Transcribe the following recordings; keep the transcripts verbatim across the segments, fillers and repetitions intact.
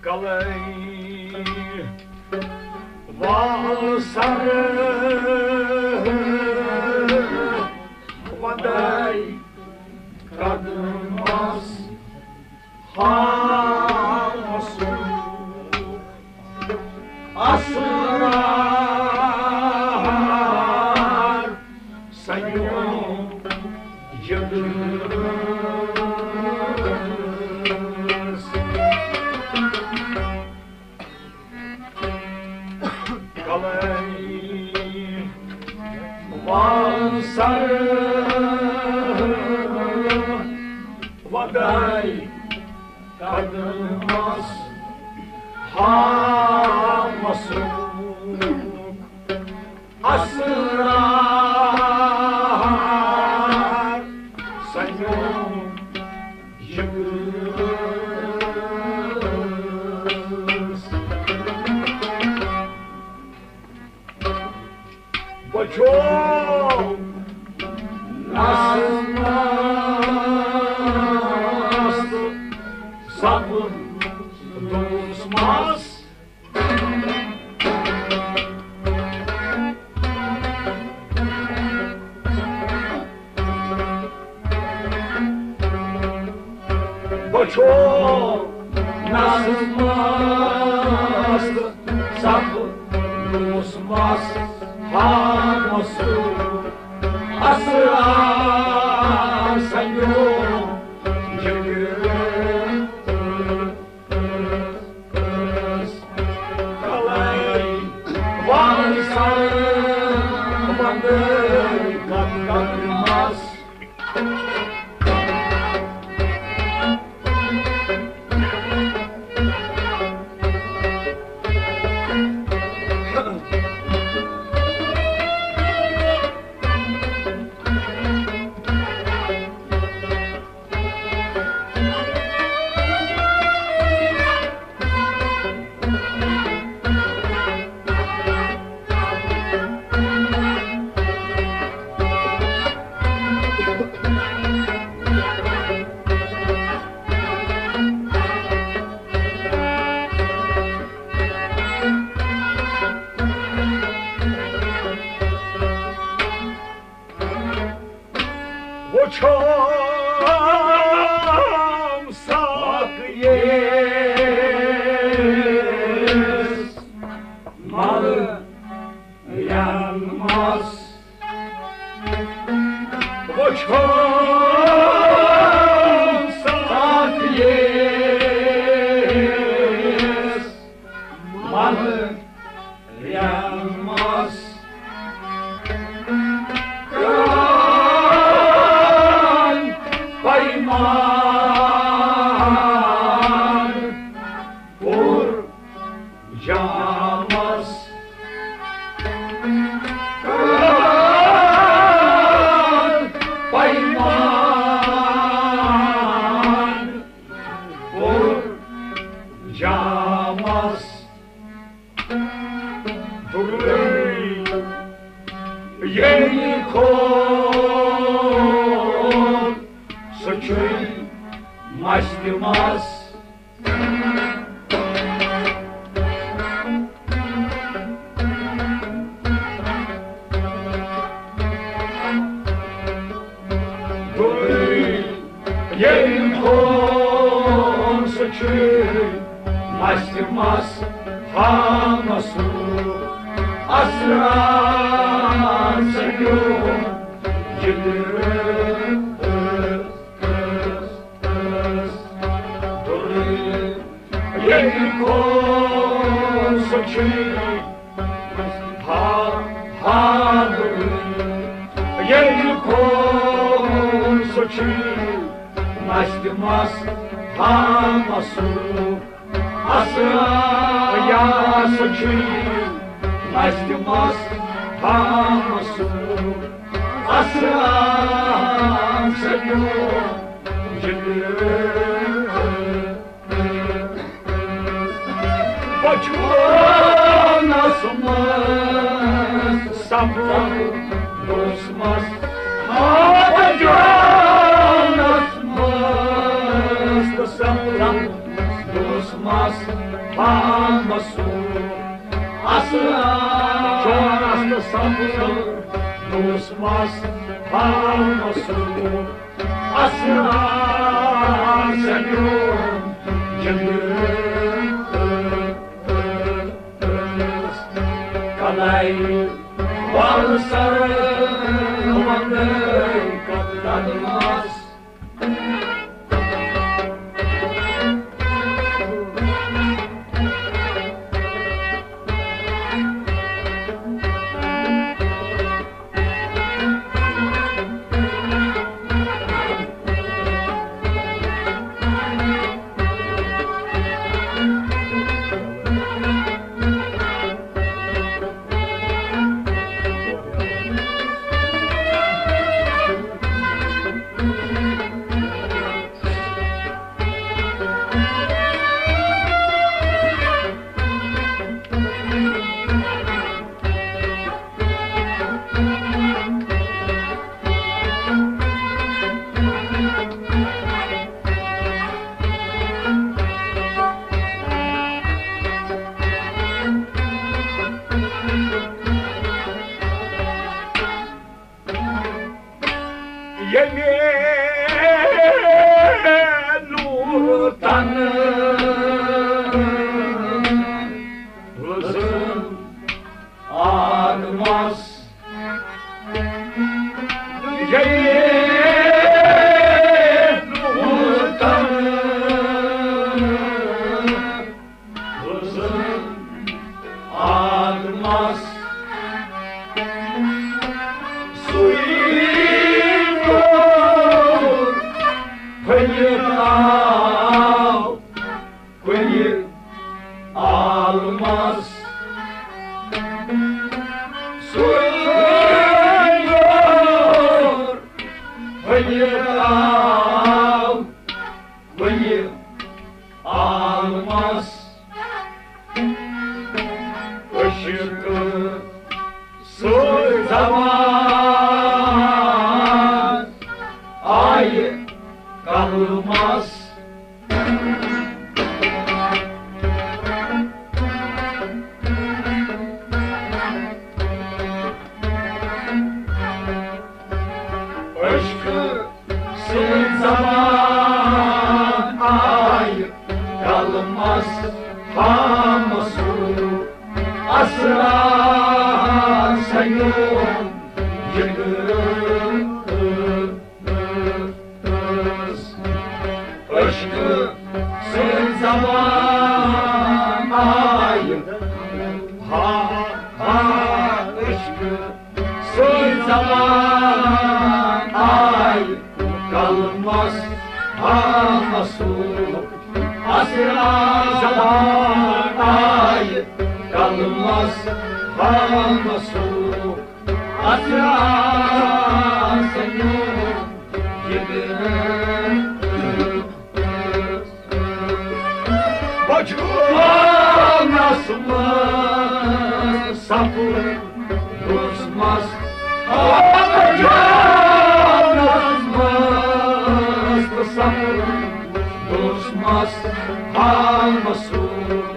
Clay وال سر ودائی قدمس house اسرار سنیو جگس۔ Clay وال سر ودائی قدمس house اسرار سنیو جگس۔ بچو نس مست سب دوس مس۔ بچو نس مست سب دوس مس ہاوس اسرار سنیو جگس۔ کلے وال سر ودائی قدمس۔ وچھم ساقیس مل ینمس۔ وچھم ساقیس مل ینمس۔ کران پیمان پور جامس۔ کران پیمان پور جامس۔ درٕے ییٚلہِ کھوٚت سُہ چھُے مستہِ مس۔ ییٚلہِ کھوٚت سُہ چھُ مستہِ مس ہاوس اسرار سنیو جگس۔ ییٚلہِ کھوٚت سُہ چھُ ہا، ہا، ییٚلہِ کھوٚت سُہ چھُ مستہِ مس ہاوس اسرار، یا سُہ چھُ مستہِ مس ہاوس اسرار سنیو جگس۔ بچونس منٛز سبز دوس مس، ہاں، بچونس منٛز سبز دوٚپمَس، ہا مسرور، اصل چون اصل سمبل۔ دوٚپمَس، ہا مسرور، اصل سمیون جنگل۔ کلائی وال سر وندے قدمس۔ ییٚلہِ نوٗر تن روزن آدمس، ییٚلہِ نوٗر تن روزن آدمس، سُے نوٗر پھٔلِتھ آو کُنہِ عالمس۔ سُے نوٗر پھٔلِتھ آو کُنہِ عالمس۔ عشق سۭتۍ زبان آیہِ قلمس۔ عشق سۭتۍ زبان آیہِ قلمس، ہا مسرور، اسرار سمیون جگر۔ عشق سۭتۍ زبان آیہِ، ہا، ہا، عشق سۭتۍ زبان آیہِ قلمس، ہا مسرور، اسرار زبان آیہِ قلمس، ہا مسرور، اسرار سمیون جگر۔ بچپنس منٛز سفر دوٚسمس، آ، بچپنس منٛز سفر دوٚسمس، آ، مسرور،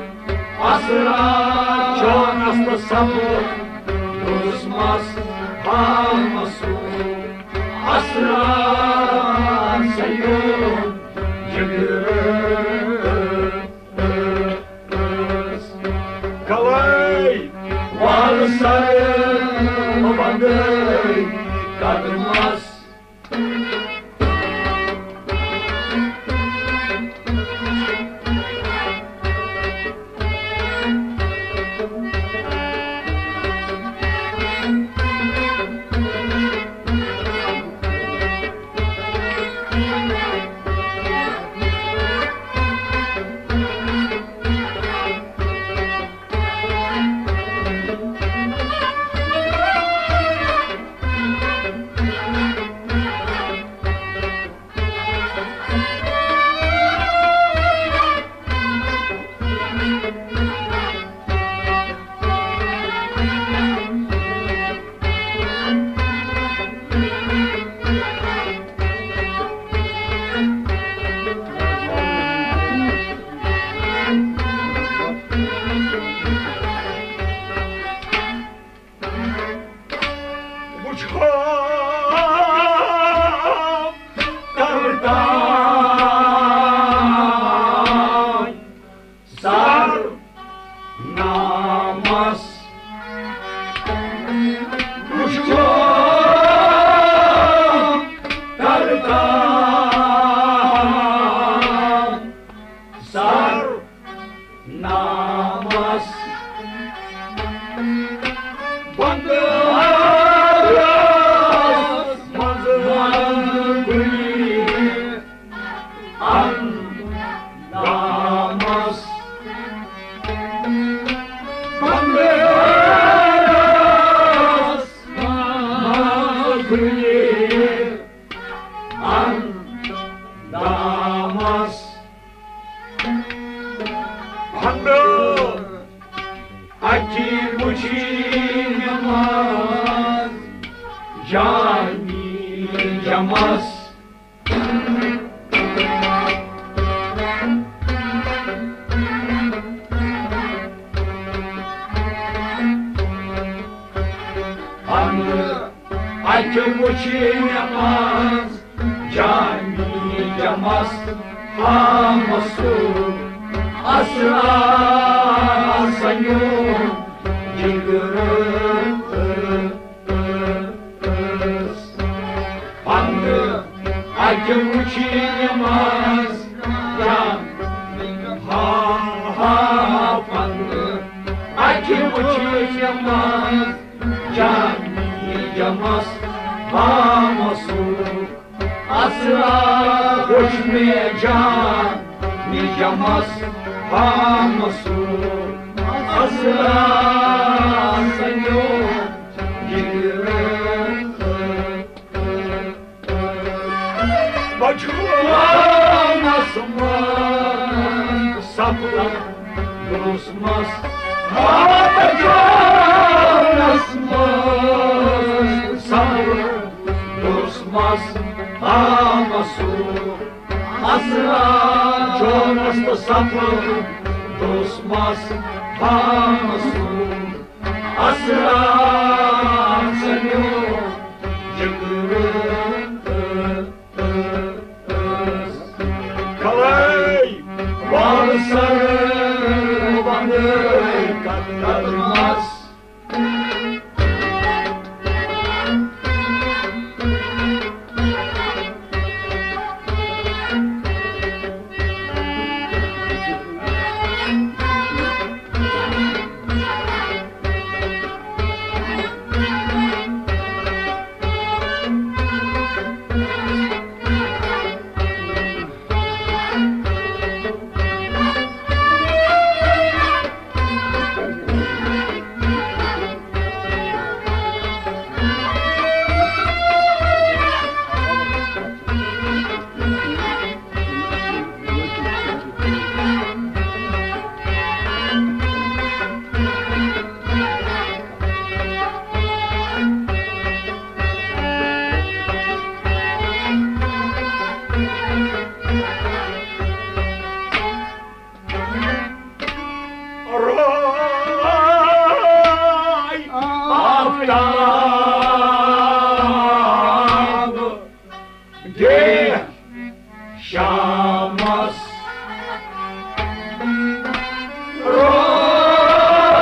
اسرار چونس تہٕ سفر دوٚسمس، آ، مسرور، اسرار سمیون جگر۔ کلائی وال سر وندے قدمس۔ سر نامس بندس منٛز گُلہِ اندامس بندس منٛز گُلہِ اندامس۔ ہنٛدٕ اَکہِ مُٹھی نٮ۪ماز جامی جمس۔ ہنٛدٕ اَکہِ مُٹھی نٮ۪ماز جامی جمس ہامسو اسرا سنیو جگر پنٛد اَکہِ مُٹھی نٮ۪ماز جان ہا ہا پنٛد اَکہِ مُٹھی نٮ۪ماز جامی جمس ہامسو اسرا وُچھ مےٚ جامی جمس ہامسو اسرا سنیو جگر بچوانس منٛز سفر دوسمس بچوانس منٛز سفر دوسمس ہامسو اسرا جوانس تہٕ سفر دوسمس ہامسو اسرا سنیو جگر کلے وال سر وندے قدمس۔ رٲے آفتاب دِ شامس۔ رٲے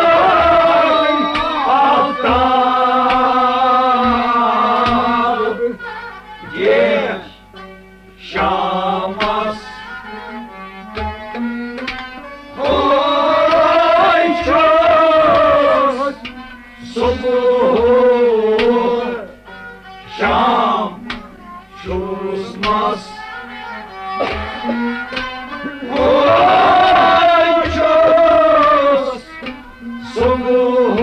آفتاب دِ شامس۔ ہاے چھُس صبح شام چھُس مس۔ ہاے چھُس صبح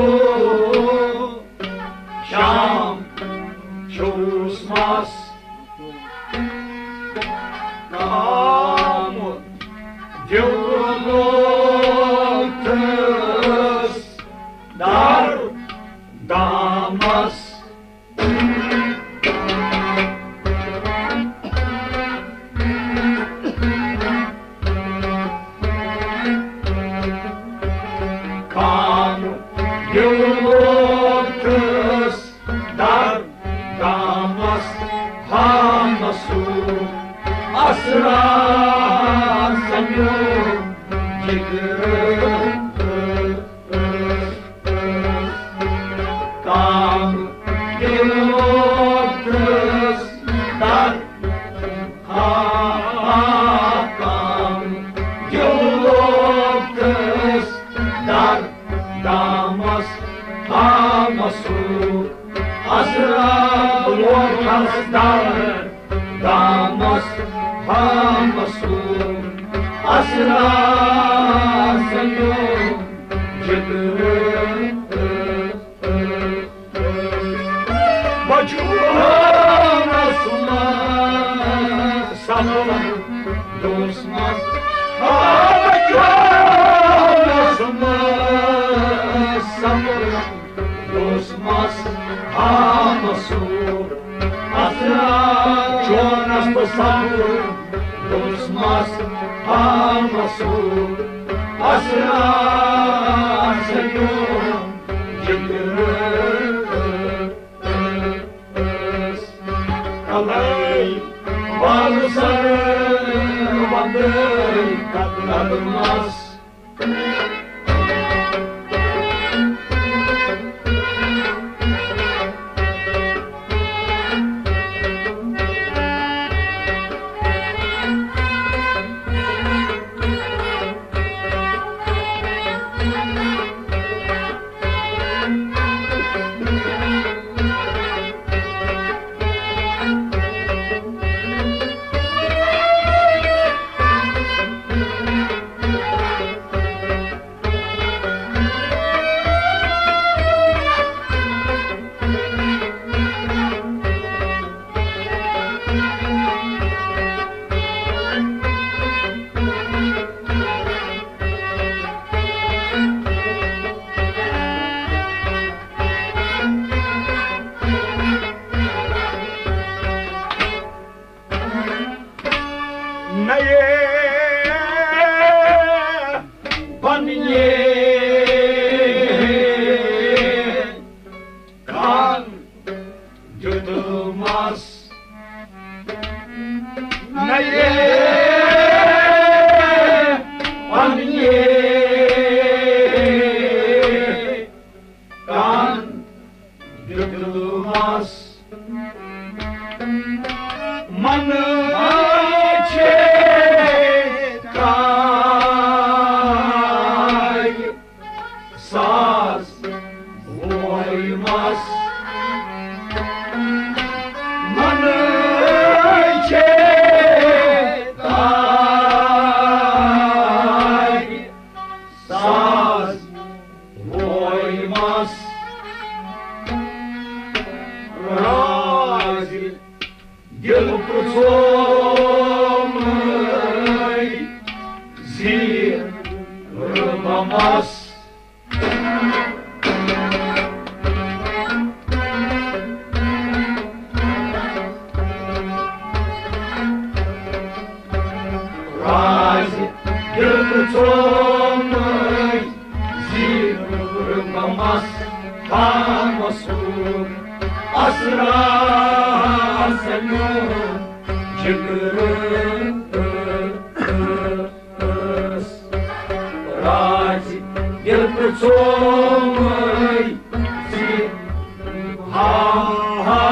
شام چھُس مس۔ کام دِل لوٚگ تہٕ در دامس۔ کام دِل لوٚگ تہٕ در دامس ہامسو اسرار سنیو جگر۔ کام دِل لوٚگ تہٕ در ہا ہا کام دِل دار دامس ہامسو اسرار سنو جگر بچو ہامس سمر دوسمس ہامس سمر دوسمس ہامسو اسرار چونس تہٕ سمر دوسمس ہامسو اسرار سنو جگر کلے وال سر وندے قدمس نئے بنیے کان دیُتمس نئے بنیے کان دیُتمس من چھے کاے ساز وویمس من چھے کاے ساز وویمس راز دل پرٛژھوم زِ ربمس راز دل پرٛژھوم زِ ربمس ہامسو اسرار سنو جگر راز دل پرٛژھوم زِ ہا ہا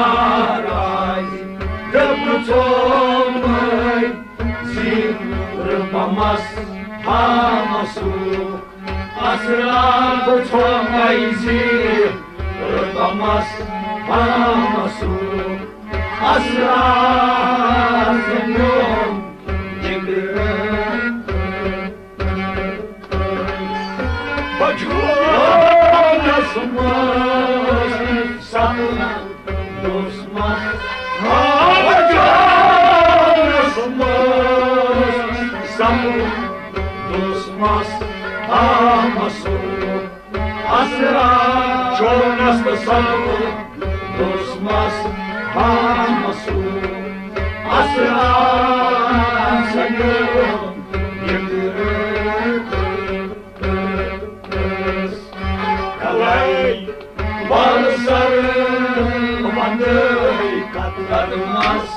راز دل پرٛژھوم زِ ربمس ہامسو اسرار پرٛژھوم زِ ربمس ہامسو اسرار سنو جگر بچوس منٛز سپُد دوسمس بچوس منٛز سپُد دوسمس ہامسو اسرار چونس تہٕ سپُد دوسمس ہامسو اسرار سنو جگر کلے وال سر وندے قدمس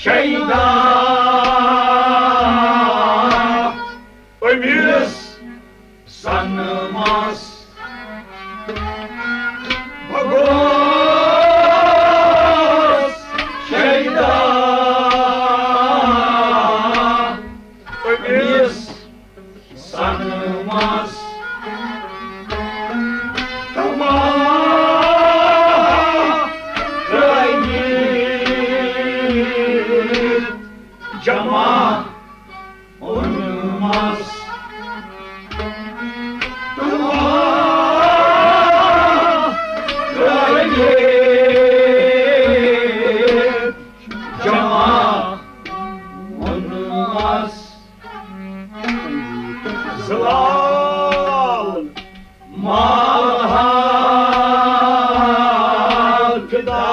شیدا أمِس سنمس بگوس شیدا أمِس سنمس تمام رنگی جمع اونمس تمام رنگی جمع اونمس زلال مال حال فدا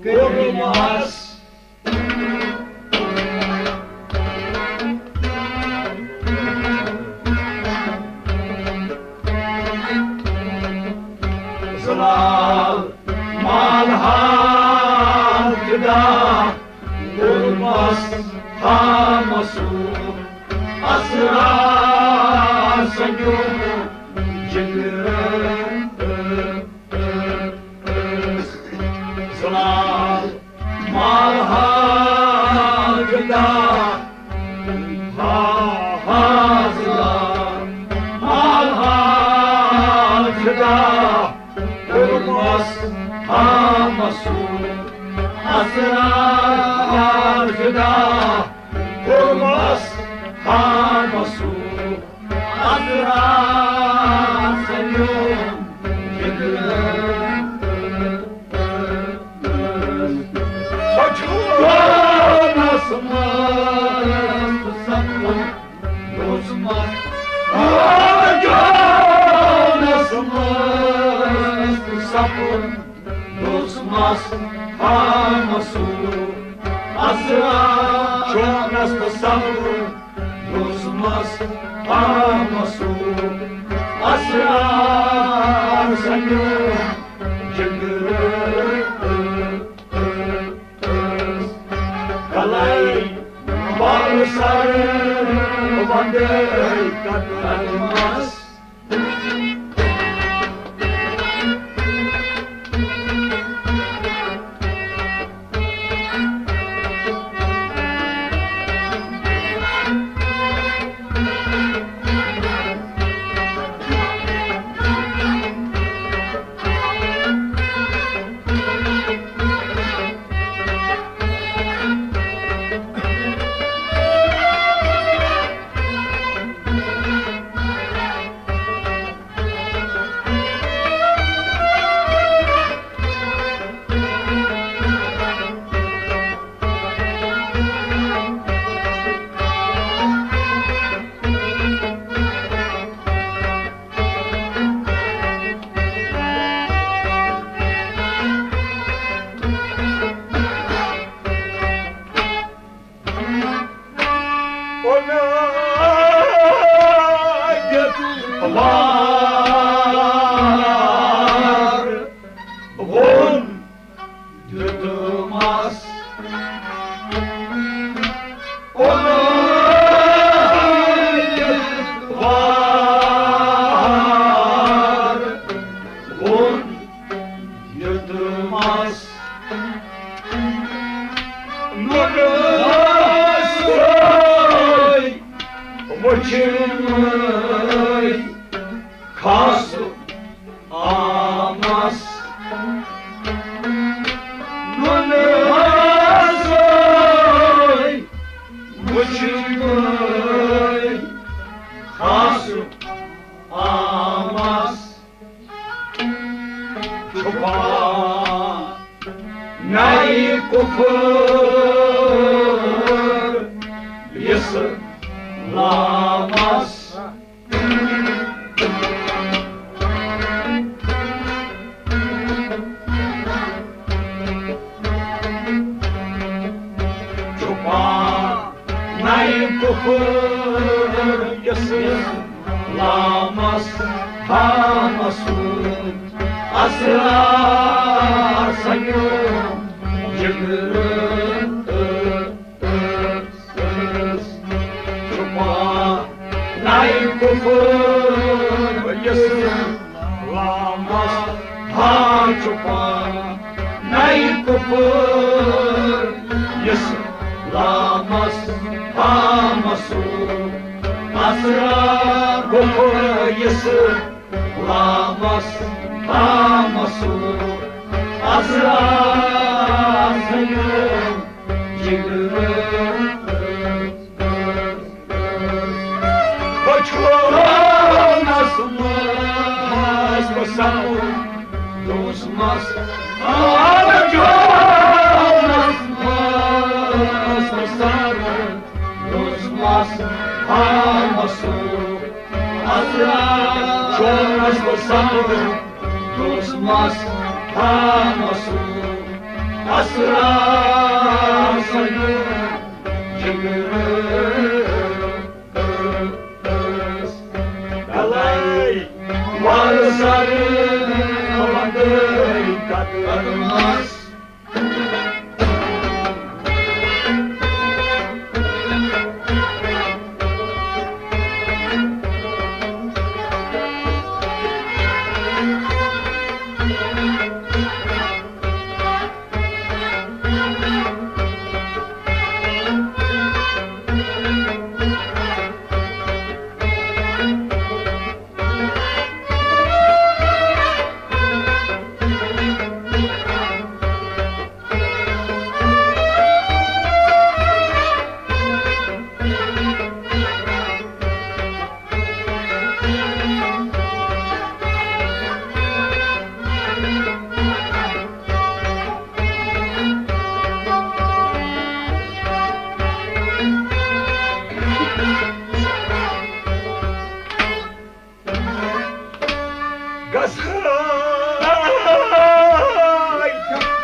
کوٚرمس۔ زلال مال حال فدا کوٚرمس ہامسوٗر اسرار سنجوم جگرس۔ زلال مال حال فدا ہا ہا زلال مال حال فدا کوٚرمس ہامسوٗر اسرار فدا کوٚرمس ہامسوٗر اسرار سنجوم جگرس۔ سۄ چھُ جانس منٛز سپُد دوسمس جانس منٛز سپُد دوسمس ہامسوٗر اسرار جانس تہٕ سپُد دوسمس ہامسوٗر اسرار سنجوم جگرس۔ کلے بال سر وندے قدمس۔ وار ووٚن دیُتمس۔ وار ووٚن دیُتمس۔ نُنہٕ سۭتۍ وُچھمَے خاص آمس۔ نُنہٕ سۭتۍ وُچھمَے خاص آمس۔ چھُپان نَے کُفر اِسلامس۔ چھُپان نَے کُفر اِسلامس ہامسوٗر۔ سنیو جگرس چھپا نائی کفر یس لامس ہا چھپا نائی کفر یس لامس ہا مسو اسرا کفر یس لامس ہا مسو اسرا سنیو جگرس بچونس مس پسند دوس مس بچونس مس پسند دوس مس ہا مسو اسرا چونس پسند دوس مس ہا مسو اسرا سنیو جگرس گلے وار سر وندے قدمس۔ گژھ،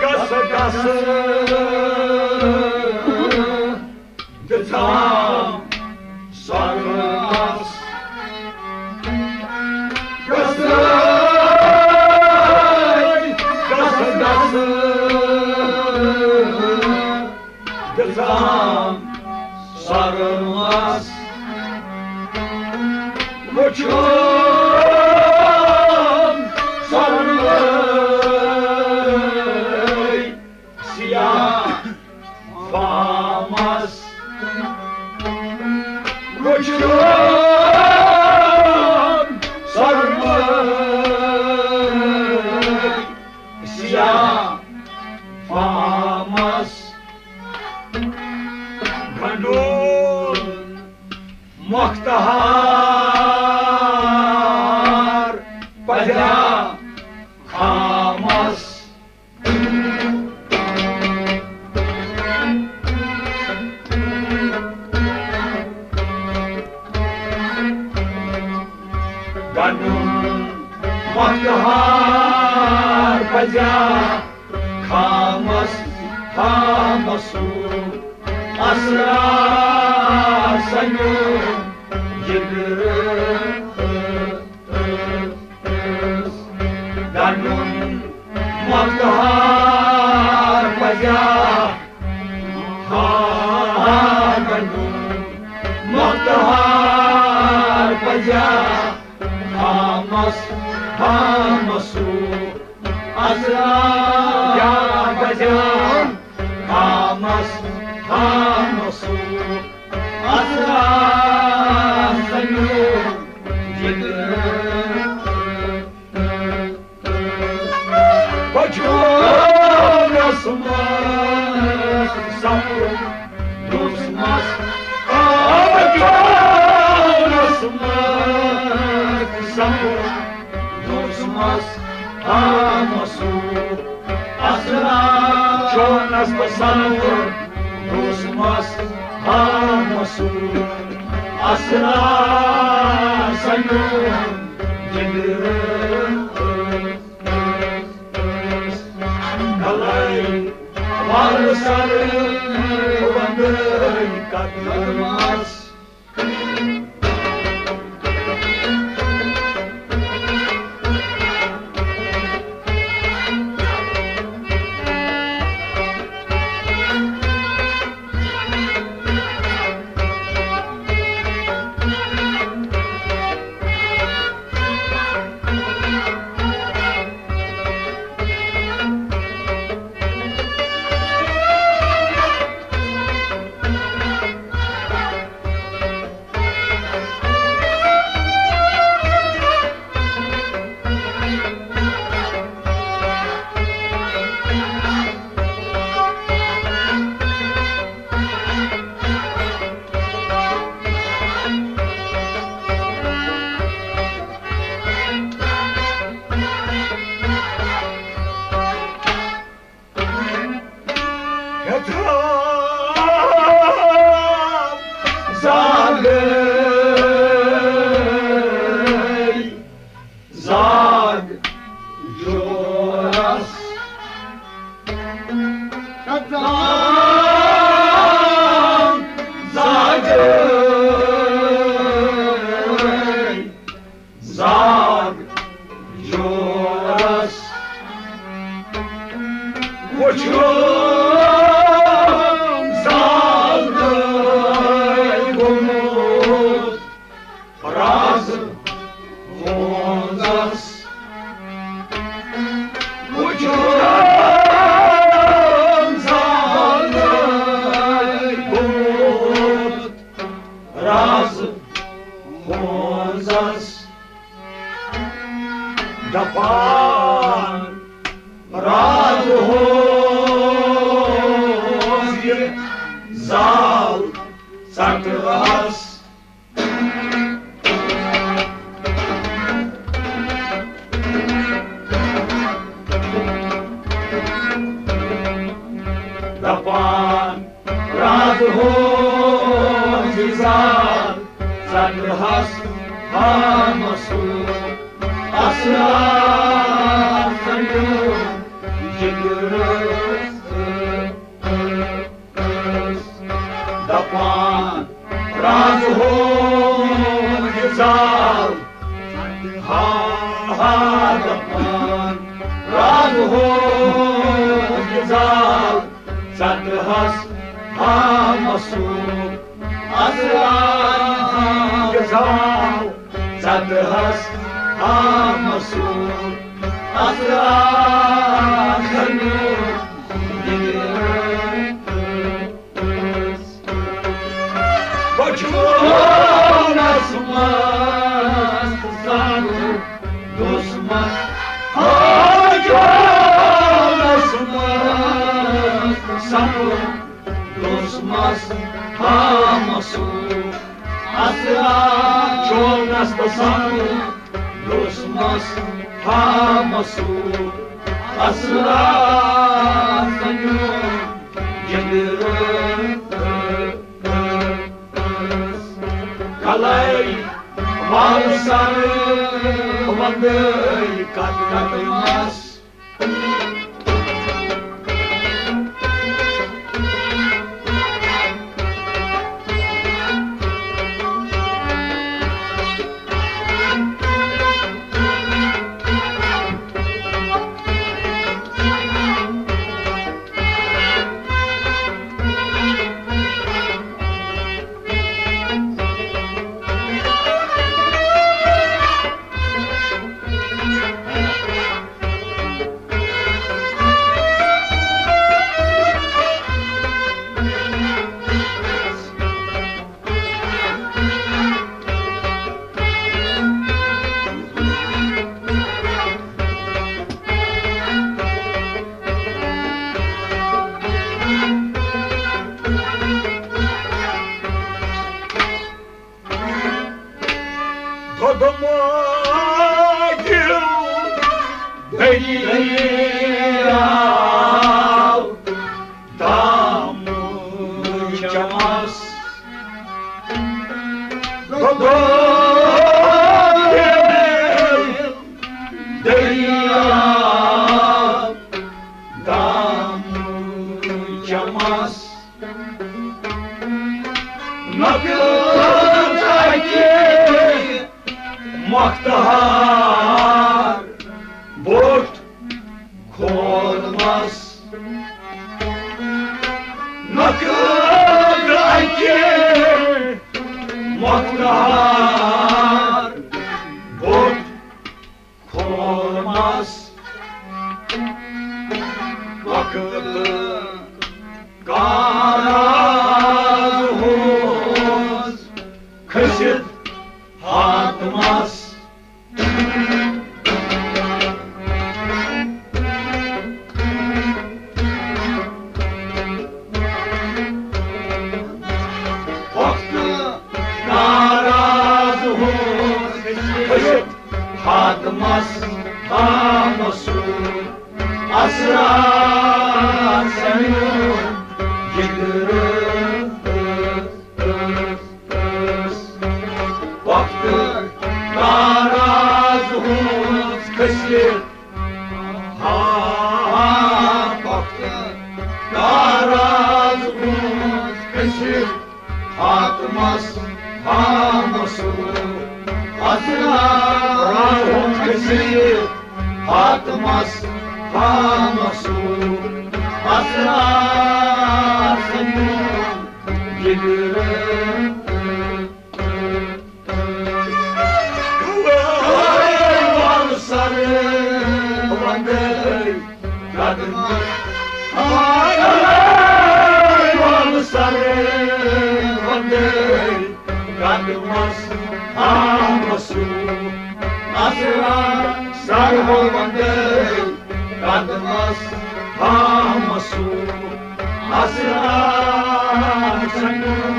گژھ، گژھ۔ دِژام سرس۔ گژھ، گژھ، گژھ۔ دِژام سرس۔ وُچھُم سورُے سیاہ فامس۔ وُچھُم سورُے سیاہ فامس۔ گنڈول مۄکھ تہار پزیا خامس۔ گنڈول مۄکھ تہار پزیا خامس، خامسو اسرار سنیو جگرس۔ گنڈول مۄکھ تہار پزیا ہا، گنڈول مۄکھ تہار پزیا خامس، خامسو اسرار یا بجان خامس، خامسو اسرار سنیو جگرس۔ بچونس مس سمر دوس مس، آ، بچونس مس سمر دوس مس، آ، مسو اسرار چونس پسند دوس مس، آ، مسو اسرار سنیو جگرس۔ گلے وار سر وندے قدمس۔ ہونزس وُچھُن زالے گوٚمُت راز ہونزس دپان راز ہونز یہِ زال ژٹہٕ ہس۔ دپان راز ہونز یہِ زال ژٹہٕ ہس ہامسوٗر اثرات سنجوم جگرس۔ دپان راز ہونز یہِ زال، ہا ہا دپان راز ہونز یہِ زال، ژٹہٕ ہس ہامسوٗر اثرات یہِ زال، ژٹہٕ ہس ہامسوٗر اثرات سنجوم جگرس۔ بچونس مست سمر دُسمس، بچونس مست سمر دُسمس ہامسوٗر اثرات، چونس تہٕ سمر دُسمس ہامسوٗر اثرات سنجوم جگرس۔ کلے وال سر وندے کت کت مس۔ دۄدٕ ماجہِ دٔریاو دام چمس۔ دۄدٕ دٔریاو دام چمس۔ نقل اکہِ مۄختہار بوٚٹھ کھولمس۔ نقل اکہِ مۄختہار بوٚٹھ کھولمس۔ وقت کاراز ہونز کھٔسِتھ ہاتمس۔ وقت ناراض ہونز کھٔسِتھ ہاتمس ہامسوٗر اثرات سنجوم جگرس۔ وقت ناراض ہونز کھٔسِتھ ہا، وقت ناراض ہونز کھٔسِتھ ہاتمس ہامسوٗر اثرات سنجوم جگرس۔ ہاتمس ہامسوٗر اثرات سنجوم جگرس۔ سر وندے قدمس آمسو، اصلا سر وندے قدمس آمسو، اصلا سنم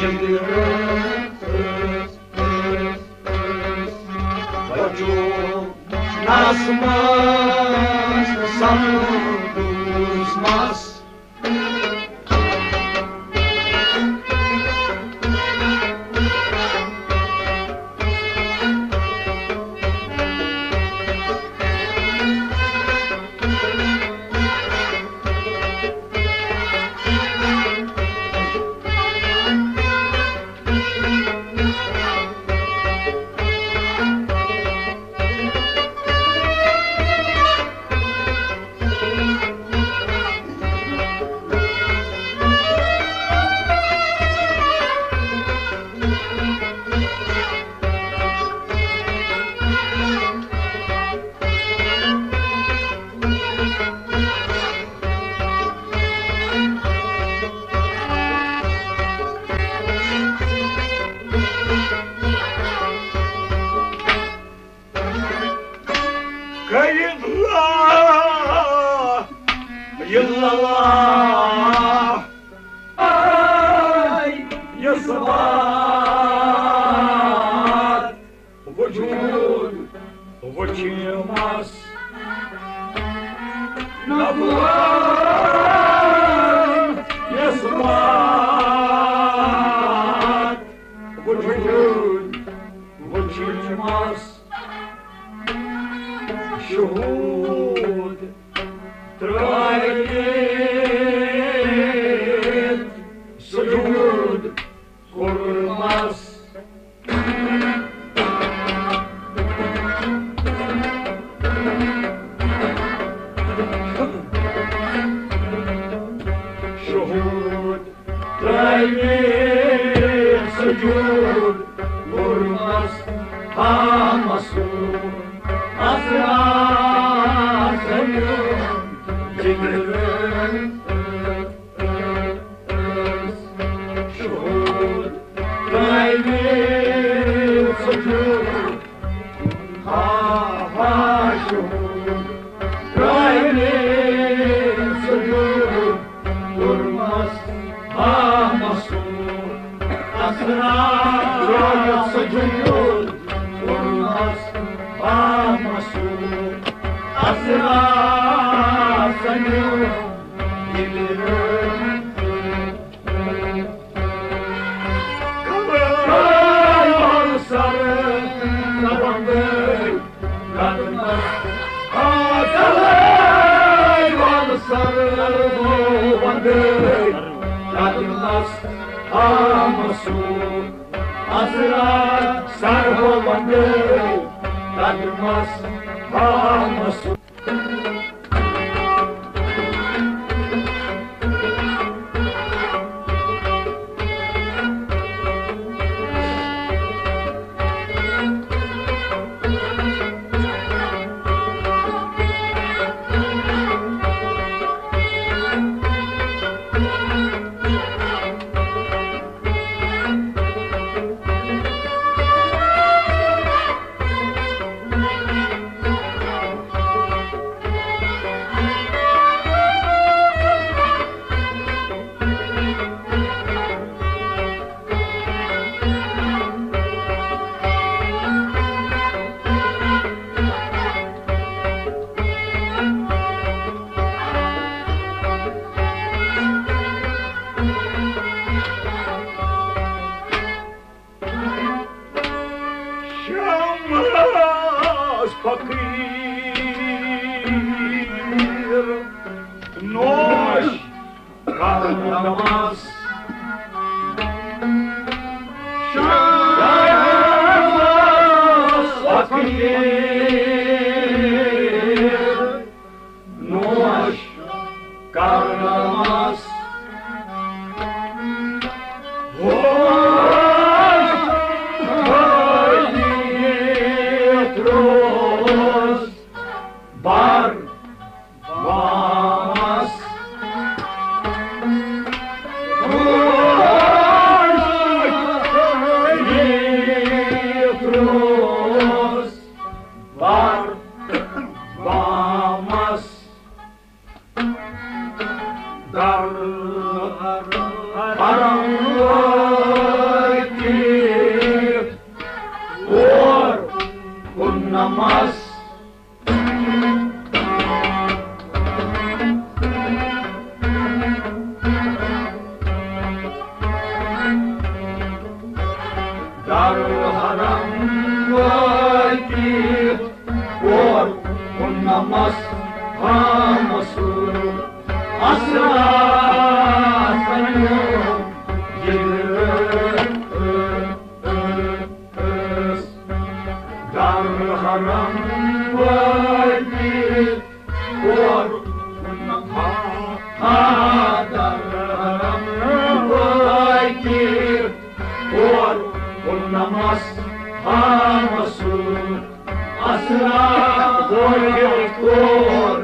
جگر۔ وجود نس منٛز سمجھوس مس۔ کٔرِتھ لا اله الا الله۔ اثبات وجود وچھمس نبوت، اثبات وجود وچھمس شہود ترٲوِتھ سجود کوٚرمس۔ شہود ترٲوِتھ سجود کوٚرمس آمسو، اثرا سنم جگر۔ شہود ترٲوِتھ سجود، ہا ہا شہود ترٲوِتھ سجود کوٚرمس آمسو، اثرا سجود کوٚرمس آمسو، اثرا سنم جگر۔ کمال سر نبندے قدمس، آ کمال سر وندے قدمس آمسو، اثرا سر وندے قدمس آمسو۔ شمس فقیر نوش کرنس۔ شمس فقیر نوش کرنس۔ ہوش بھٲلِتھ روز بر نمس۔ در حرم وٲتِتھ اور کُن نمس ہامس۔ اثراتن یِم جگر۔ در حرم وٲتِتھ اور کُن نمس۔ ہا، در حرم وٲتِتھ اور کُن نمس ہامس۔ اثرات اور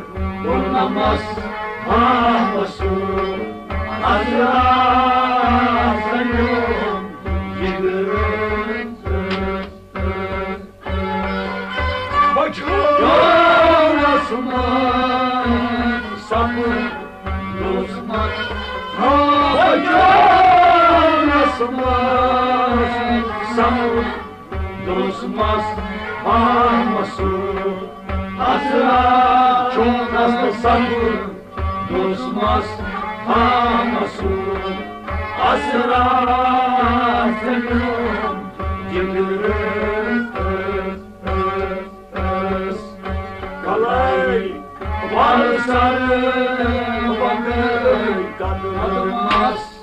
کُن نمس ہامس۔ اثرات سنیوم جگر۔ بچاونس منٛز سپُد دُسمن۔ ہاں، بچاونس منٛز سپُد دُسمن۔ ہامس۔ اثرات چونس سپُد دُسمن۔ ہامس۔ اثرات سنیوم جگر۔ کلے ول سر وقت قدمس۔